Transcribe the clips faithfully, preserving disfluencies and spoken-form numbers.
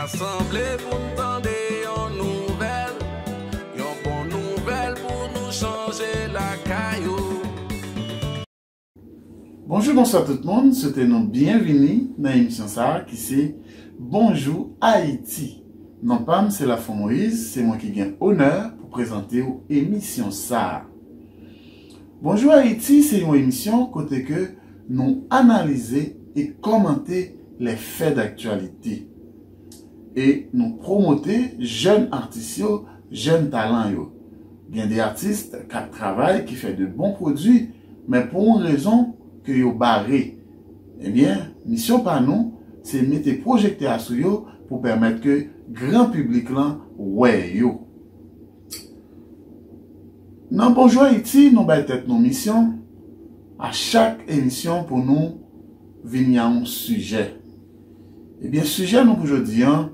Sanble pou n tande yon nouvèl, yon bon nouvèl pou nou chanje lakay ou. Bonjou, bonswa tout moun, swete nou byenvini nan emisyon sa a ki se Bonjou Ayiti. Non pa m se Lafon Moïse, se mwen ki gen onè pou prezante w emisyon sa a. Bonjou Ayiti se yon emisyon kote ke nou analize e kòmante les faits d'actualité. E nou pwomote jèn atis yo, jèn talan yo. Gen de atis k ap travay, ki fè de bon pwodui, men pou yon rezon ke yo bare. Ebyen, misyon pa nou, se mete pwojektè a sou yo pou pèmèt ke gran piblik lan wè yo. Nan Bonjou Ayiti, nou bay tèt nou misyon a chak emisyon pou nou vini a yon sijè. Ebyen, sijè nou pou jodi an,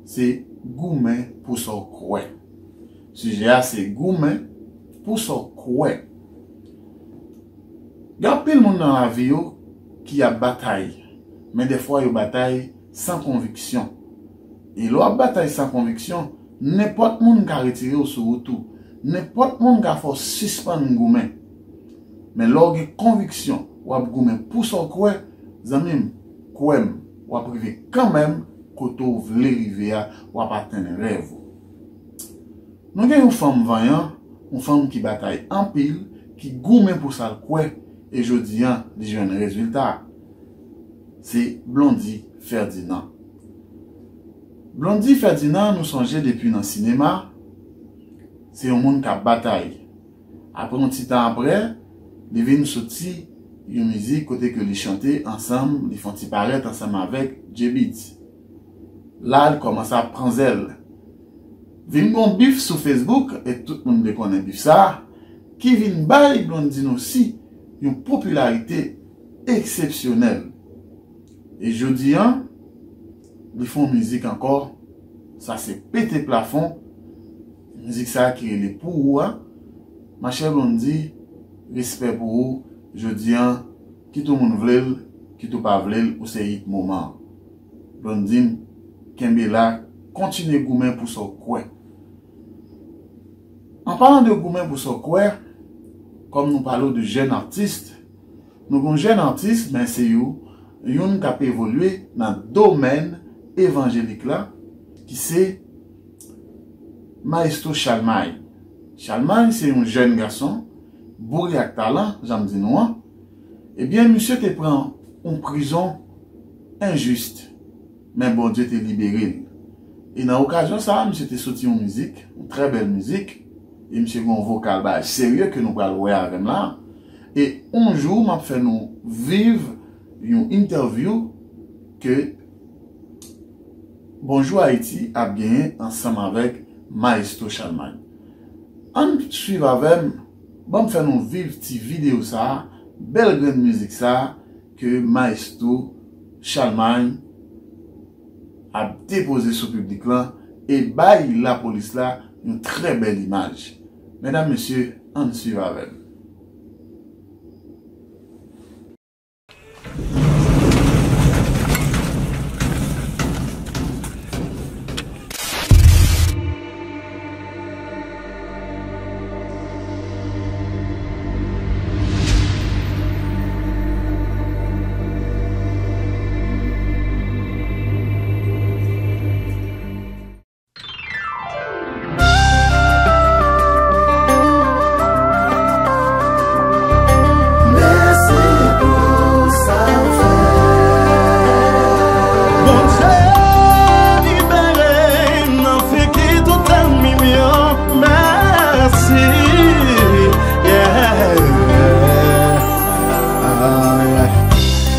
se goumen pou sa w kwè. Sijè a se goumen pou sa w kwè. Gen anpil moun nan lavi yo ki ap batay, men dèfwa yo batay san konviksyon. E lè w ap batay san konviksyon, nenpòt moun ka retire w sou wout ou. Nenpòt moun ka fè w sispann goumen. Men lè w gen konviksyon, w ap goumen pou sa w kwè, zanmi m, kwè m, w ap rive kanmenm kote w vle rive a, w ap atenn rèv ou. Nou gen yon fanm vanyan, yon fanm ki batay anpil, ki goumen pou sa l kwè, e jodi an, li jwenn rezilta. Se Blondy Ferdinand. Blondy Ferdinand, nou sonje depi nan sinema, se yon moun k ap batay. Apre yon ti tan apre, li vin soti yon mizik kote ke li chante ansanm, li fè yon ti parèt ansanm avèk J-Beatz. La, l kòmanse ap pran zèl. Vin gon bif sou Facebook, e tout moun dwe konnen bif sa a, ki vin bay Blondine osi yon popilarite eksepsyonèl. E jodi an, li fè yon mizik ankò, sa se pete plafon, mizik sa a ki rele Pou Ou a. Machè Blondy, respè pou ou, jodi an, kit ou moun vle l, kit ou pa vle l, ou se hit moman an. Blondine, kenbe la, kontinye goumen pou sa w kwè. An palan de goumen pou sa w kwè, kòm nou pale w de jèn atis, nou gon jèn atis, men se yo, youn k ap evolye nan domèn evanjelik la, ki se Maestro Chalmay. Chalmay se yon jèn gason, boure ak talan, jan m di nou an. Ebyen, misye te pran yon prizon enjis, men Bondye te libere l. E nan okazyon sa a, misye te soti yon mizik, yon trè bèl mizik, e misye gen yon vokal bagay serye ke nou pral wè avè m la. E yon jou, m ap fè nou viv yon entèvyou ke Bonjou Ayiti ap genyen ansanm avèk Maestro Chalmay. Ann swiv avè m, ban m fè nou viv ti videyo sa a, bèl grenn mizik sa a ke Maestro Chalmay ap depoze sou piblik lan e bay lapolis la yon trè bèl imaj. Medam, mesye, ann swiv avè m. Mèsi pou sa w fè. Bondye libere m nan figi tout ènmi m yo. Mèsi. Yeah.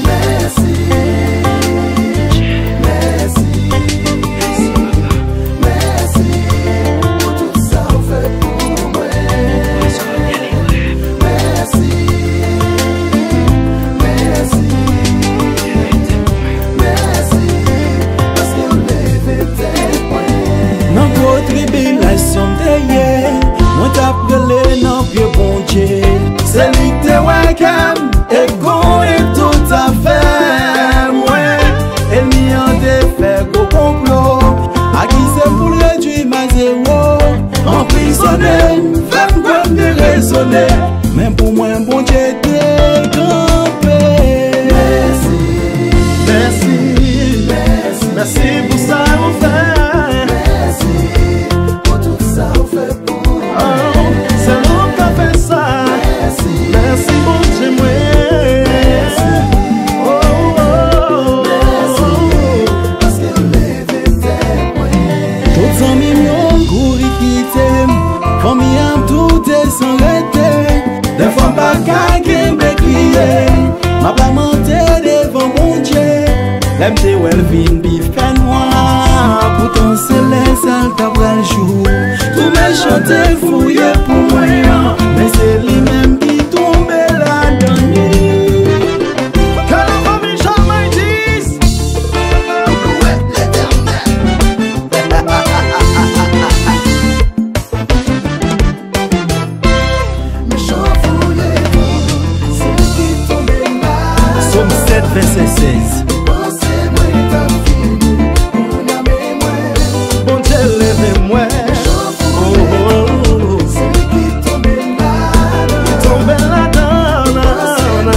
Mèsi, mèsi, mèsi pou tout sa w fè pou mwen. Mèsi, mèsi, mèsi, paske w leve tèt mwen. Nan gwo tribilasyon m te ye, mwen t ap rele nan pye Bondye. Se li k te wè kè m e konn tout afè mwen. Ènmi an te fè gwo konplo, Men pou mwen, Bondye te kanpe. Mèsi, mèsi, mèsi pou sa ou fè. Mèsi pou tout sa ou fè pou mwen. Oh, sèl ou ka fè sa. Mèsi, mèsi, Bondye mwen. Mèsi. Oh, oh, oh. Mèsi, paske ou leve tèt mwen. Tout zanmi m yo kouri kite m. Fanmi an tou te san rete. Dèfwa m pa ka kenbe kriye. M ap lamante devan Bondye. Lè m te wè l vin pi fè nwa. Poutan se lè sa l ta pral jou. Tou mechan te fouye pou mwen an. Men se li menm ki tonbe ladan li. Ke la fanmi Jamay di, louwe Letènèl. Sòm sèt, vèsè sèz. Bondye leve mwen. Oh, oh, oh. Tonbe ladan, ladan.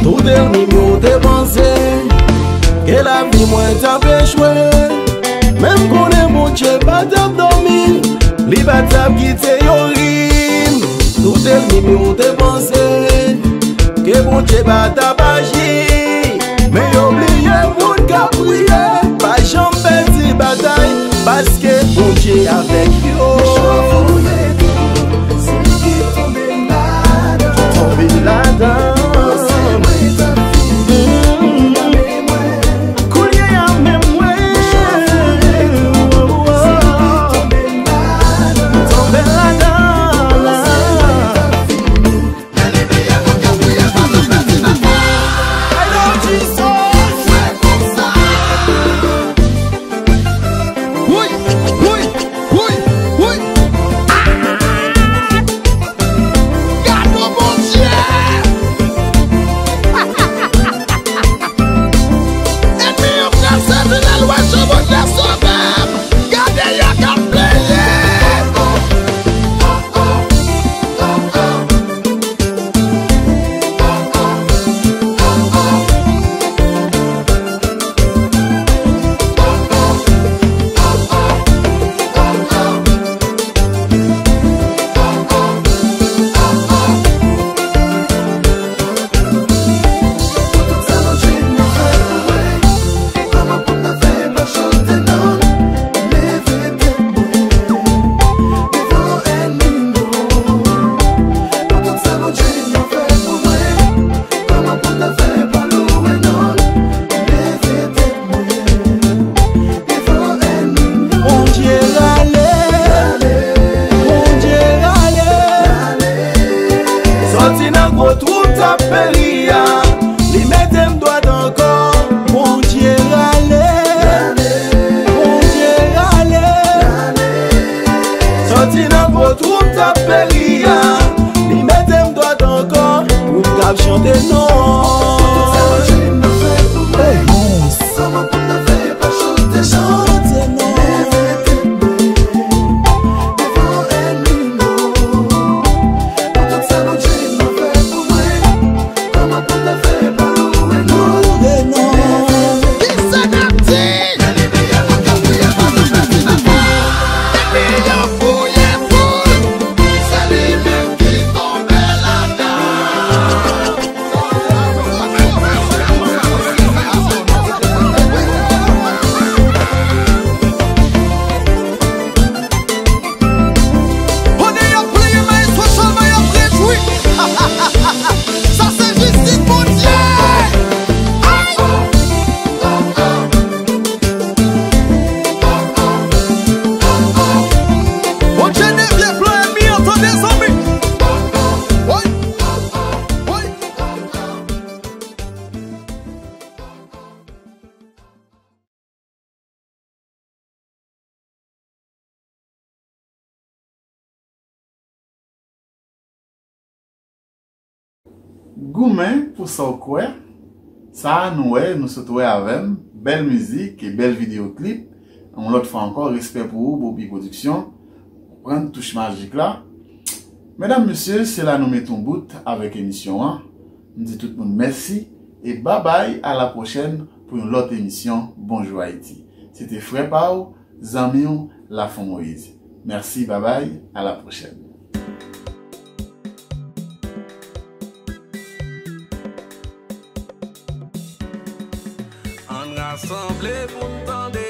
Tout ènmi m yo te panse ke lavi mwen t ap echwe. Men m konnen Bondye pa t ap dòmi, li pa t ap kite yo ri m. Tout ènmi m yo te panse ke Bondye pa t ap aji, men yo bliye moun k ap priye pa janm pèdi batay, paske Bondye avèk yo. Tonbe ladan. Kounye a menm mwen. Tonbe ladan. Woy, woy, woy, woy. Ah! Gade Bondye! Ènmi yo prese vin al wè jan Bondye sove m. Gade yo k ap plede. Bondye rale, Bondye rale. Sòti nan gwo twou m t ap peri a, li mete m dwat ankò. Bondye rale, Bondye rale. Sòti nan gwo twou m t ap peri a, li mete m dwat ankò. Pou m kab chante non. Hey, chante non. Louwe non. Kisa n ap di? Konnen y ap plede, men se sèlman y ap rejwi. Sa se jistis Bondye. Ay! Bondye devye plan ènmi an, tande, zanmi. Woy! Woy! Goumen pou sa w kwè. Sa a nou wè, nou sot wè avè m. Bèl mizik e bèl videyo klip. Yon lòt fwa ankò, respè pou ou, Bobby Production. pran touch majik la. Medam, mesye, se la nou met yon bout avèk emisyon an. M di tout moun mèsi e babay, a la pwochèn pou yon lòt emisyon Bonjou Ayiti. Se te frè pa w, zanmi w, Lafon Moyiz. Mèsi, babay, a la pwochèn. Ann rasanble pou n tande